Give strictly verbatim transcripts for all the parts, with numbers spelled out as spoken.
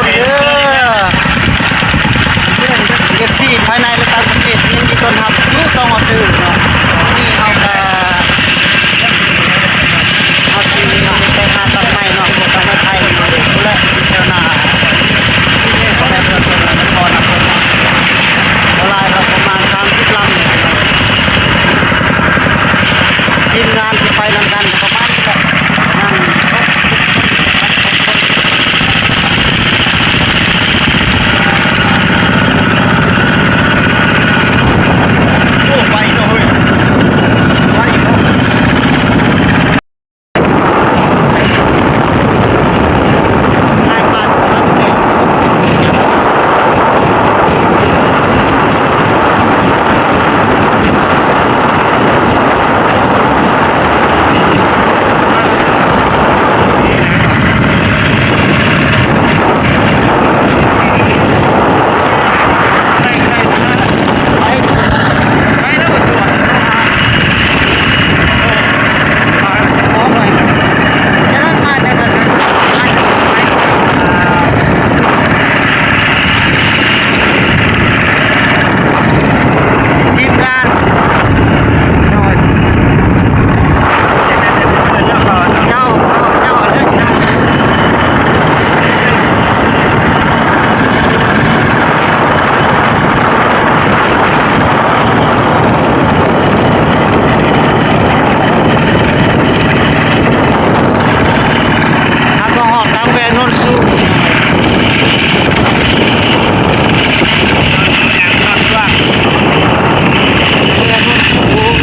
เด้อ เอฟซี ภายในและต่างประเทศ ยินดีต้อนรับสู่ช่องออดเดอร์เนาะ วันนี้เฮากะ เฮาสิไปหาตัดไม้เนาะ พวกตัดไม้ไทยเนาะ พุ้นแหละ แถวหน้า แถวนครนครเนาะ บ่หลายดอก ประมาณสามสิบลำนี่เนาะ ทีมงานที่ไปนำกันประมาณนี้แหละ นั่ง โอ้ ไปเนาะเฮ้ย ไปเนาะ ทีมงาน เจ้า เจ้า เจ้า หากว่าฮอดทางแวโนนสูง แวโนนสูง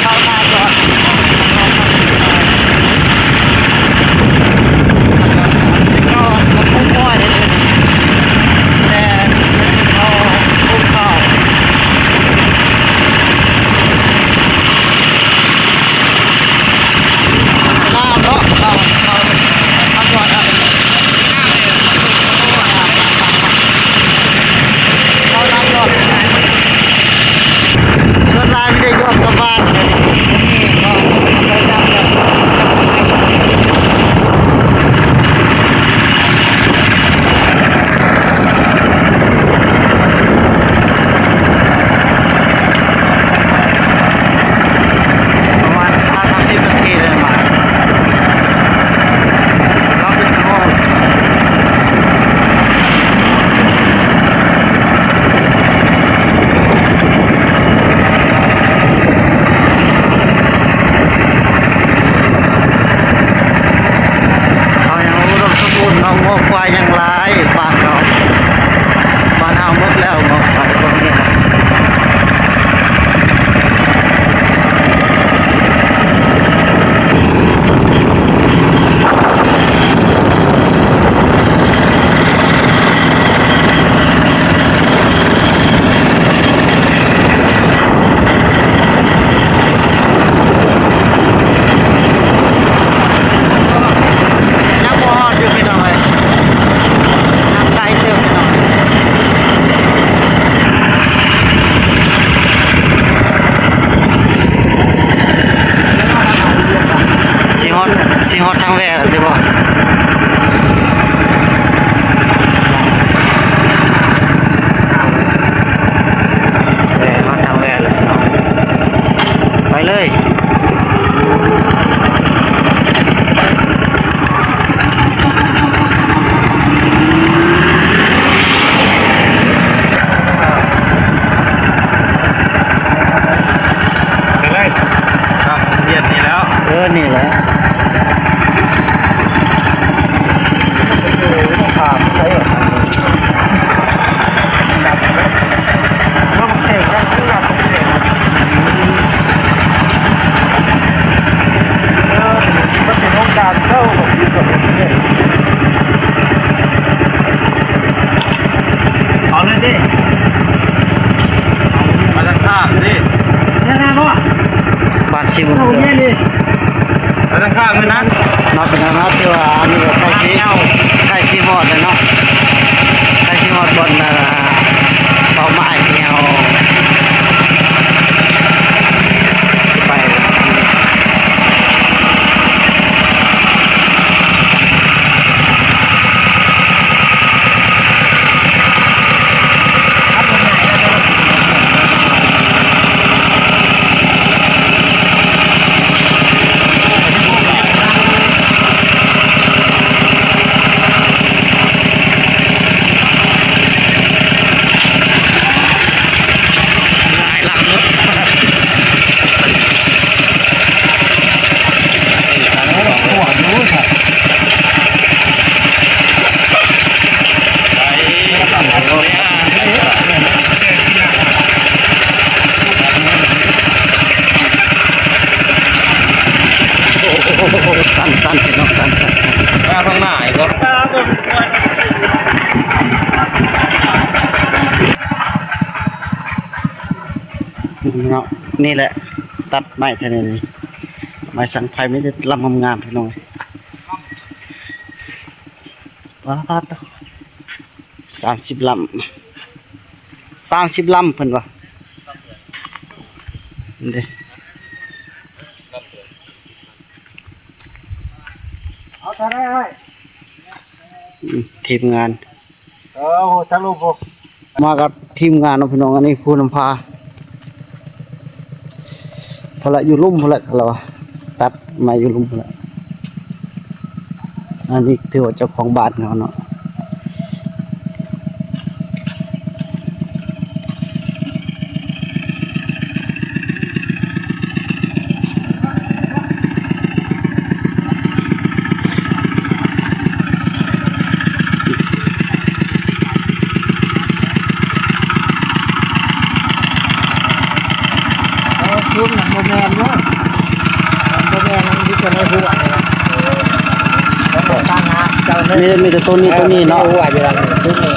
เข้าท่าก่อน ส่วนหลายมีแต่ยอดกลับบ้าน ประมาณสามสิบนาทีเลยมา รอบเป็นชั่วโมง เขายังอุดมสมบูรณ์เนาะ งัวควายยังหลายบ้านเขา บ้านเฮาหมดแล้วงัวควายพวกนี้นะ ยังบ่ฮอดอยู่พี่น้องเอ้ย ยังไกลเติบพี่น้อง สิฮอด สิฮอดทางแว่แล้วติบ่ แว่ฮอดทางแว่แล้วพี่น้อง ไปเลย ไปเลย ครับ เรียนนี่แล้ว เออ นี่แหละ เอาเลยดิ มาทางข้างดิ บ้านซิว เอาเยอะเลย มาทางข้างเลยนะ เนาะ พี่น้องเนาะ ถือว่าอันนี้ก็ใกล้สิ ใกล้สิฮอดแล้วเนาะ ใกล้สิฮอดบ่อน อ่า เป้าหมายที่เฮา เนาะ นี่แหละ ตัดไม้เท่านี้นี่ ไม้สังไพรมีแต่ลำงามๆ พี่น้อง ว้าว สามสิบลำ สามสิบลำเพิ่นว่า นี่เด้ เอาเท่าไหร่ อืม ทีมงาน เออ โห จักลูก โห มากับทีมงานเนาะพี่น้อง อันนี้ผู้นำพา พอละอยู่ลุ่มพอละ เราตัดไม้อยู่ลุ่มพอละ อันนี้ถือว่าเจ้าของบ้านเขาเนาะ เออ ทุนน่ะบ่แม่นเนาะ บ่แม่น มันอยู่ในหัวนี่นะ เออ แล้วก็ตั้งหาเจ้าหนึ่ง มี มีแต่ต้นนี้ ต้นนี้เนาะ หัวอยู่หลังทุนนี่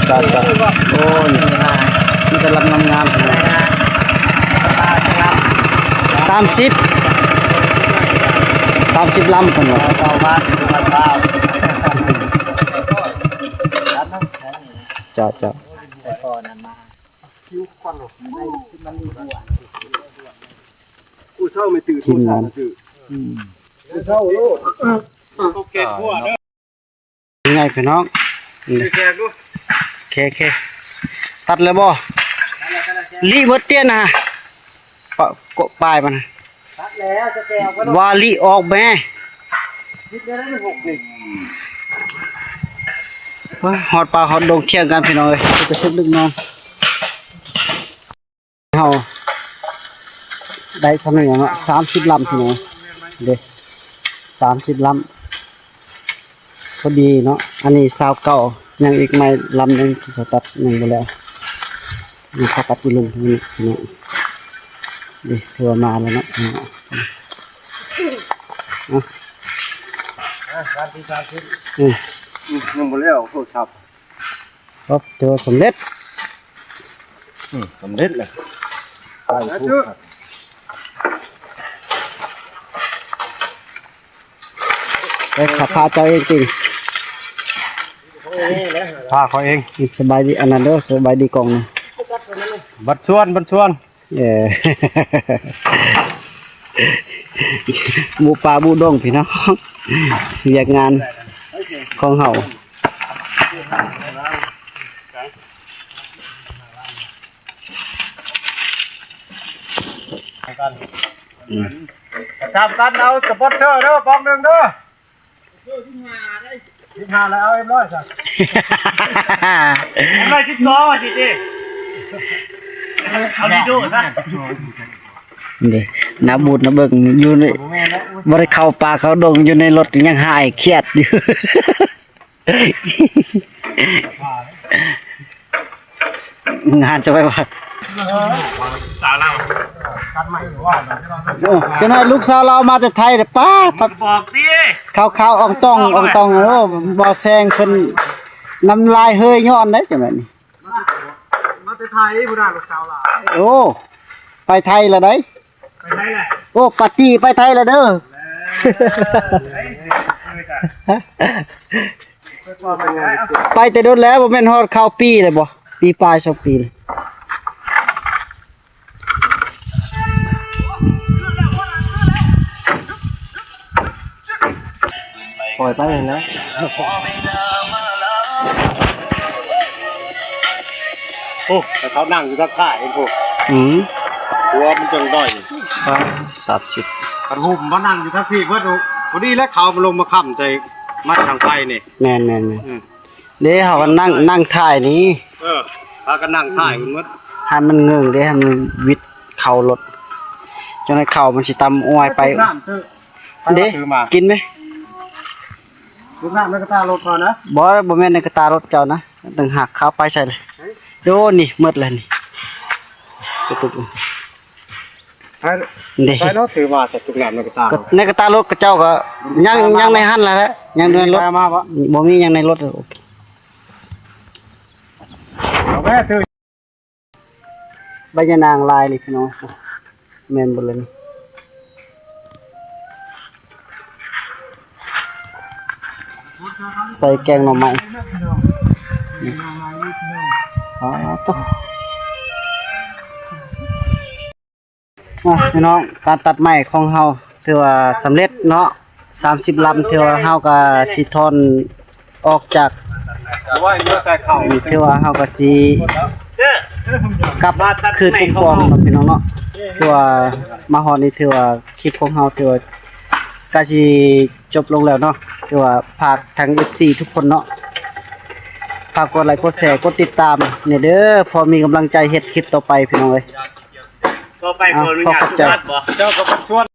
จ้ะ จ้ะ โอ้ นี่ นี่นะ มีแต่ลำงามๆ อะไรนะ สามสิบ สามสิบลำเพิ่นว่า เอามา เอามา จ้ะ จ้ะ ผู้เฒ่าไม่ตื่น ทีมงาน ผู้เฒ่าตื่น อืม ผู้เฒ่าโลด ยังไงพี่น้อง นี่ แขกดู โอเค โอเค ตัดเลยบ่ ลิเบิดเตี้ยนะ ปะ กะปลายมัน ตัดแล้ว จะแกเอาก็ ว่าลิออกแม่ คิดได้แล้ว หกนี่ ว้า ฮอดป่าฮอดดงเที่ยงกันพี่น้องเอ้ย จะไปเช็คลึกน้อง เฮาได้สำเนียงเนาะ สามสิบลำพี่น้อง เด้ สามสิบลำ พอดีเนาะ อันนี้ซาวเก้า ยังอีกไม้ลำหนึ่งที่เขาตัดยังบ่แล้ว นี่เขาตัดอีลุงนี่พี่น้อง เด้ ถือว่ามาแล้วเนาะ เอา อ่ะ สามสิบ สามสิบ อืม อืม ยังบ่แล้ว โทรศัพท์ ครับ ถือว่าสำเร็จ อืม สำเร็จแล้ว สาธุ ไปขับพาเจ้าเองจริง พาเขาเอง สบายดี อันนั้นเด้อ สบายดีกล่องนะ บัดชวน บัดชวน เออ หมู่ป่าหมู่ดงพี่น้อง เวียกงานของเฮา อืม สามตัน เอาสปอนเซอร์เด้อ ปองหนึ่งเด้อ สิบห้าแล้ว เอาเอ็มร้อยซะ เอ็มร้อยสิบสอง อ่ะ สิ เอาดีดูซะ นี่ น้าบูดน้าเบิ่งอยู่นี่ บ่ได้เข้าป่าเข้าดง อยู่ในรถยังหายเครียดอยู่ งานจะไปว่า สาวลาว โอ้ เจ้าน้อยลูกสาวลาวมาแต่ไทยเด้อ ป้า บอกสิ ขาวๆ อ่องต่อง อ่องต่อง โอ้ บ่แซงเพิ่น น้ำลายเฮยย้อนเด้ จังนั้นนี่ มาแต่ไทย ผู้นั้นลูกสาวลาว โอ้ ไปไทยแล้วได๋ ไปไทยแหละ โอ้ ปาร์ตี้ไปไทยแล้วเด้อ ไปแต่โดนแล้ว บ่แม่นฮอดเข้าปีเลยบ่ ปีปลายสองปีเลย ปล่อยไปเลยนะ โอ้ แต่เขานั่งอยู่ทางท้ายเองพวก อืม หัวมันจังด้อย อ่า สามสิบ คันหุ่มมานั่งอยู่ทางพี่เบิดโอ้ พอดีแล้วเขามาลงมาค้ำใจมัดทางไฟนี่ แม่นๆๆ อืม เด้ เฮาก็นั่ง นั่งถ่ายนี่ เออ พากันนั่งถ่ายกันหมด ให้มันเงิงเด้ ให้มันวิดเข้ารถ จังได๋เข้ามันสิตำอ้อยไป น้ำตื้อ เด้ ไปเอาถือมา กินไหม ลูกน้ำในกระตารถก่อนนะ บ่ บ่แม่นในกระตารถเจ้านะ ต่างหากเข้าไปใส่เลย เฮ้ย โอ้ นี่หมดแล้วนี่ กระตุก ใช่ เด้ ใช่เนาะ ถือมาใส่ลูกน้ำในกระตา ก็ในกระตารถกระเจ้าก็ยัง ยังในหั่นล่ะแหละ ยังในรถ มาบ่ บ่มีหยังในรถ โอเค เอาแม่ถือ ใบยะนางลายนี่พี่น้อง แม่นบ่ล่ะนี่ ใส่แกงหน่อไม้ อ๋อ โต อ่ะ พี่น้อง การตัดไม้ของเฮาถือว่าสำเร็จเนาะ สามสิบลำ ถือว่าเฮาก็สิถอนออกจาก ว่าอยู่ใส่เข่า ถือว่าเฮาก็สิกลับคืนกรุงปองเนาะพี่น้องเนาะ ถือว่ามาฮอดนี่ถือว่าคลิปของเฮาถือว่าก็สิจบลงแล้วเนาะ ถือว่าฝากทาง เอฟซี ทุกคนเนาะ ฝากกดไลค์กดแชร์กดติดตามเนี่ยเด้อ พอมีกำลังใจเฮ็ดคลิปต่อไปพี่น้องเอ้ย ต่อไป เอา ขออนุญาต ขอบใจ สุภาพบ่ เจ้าก็มาชวน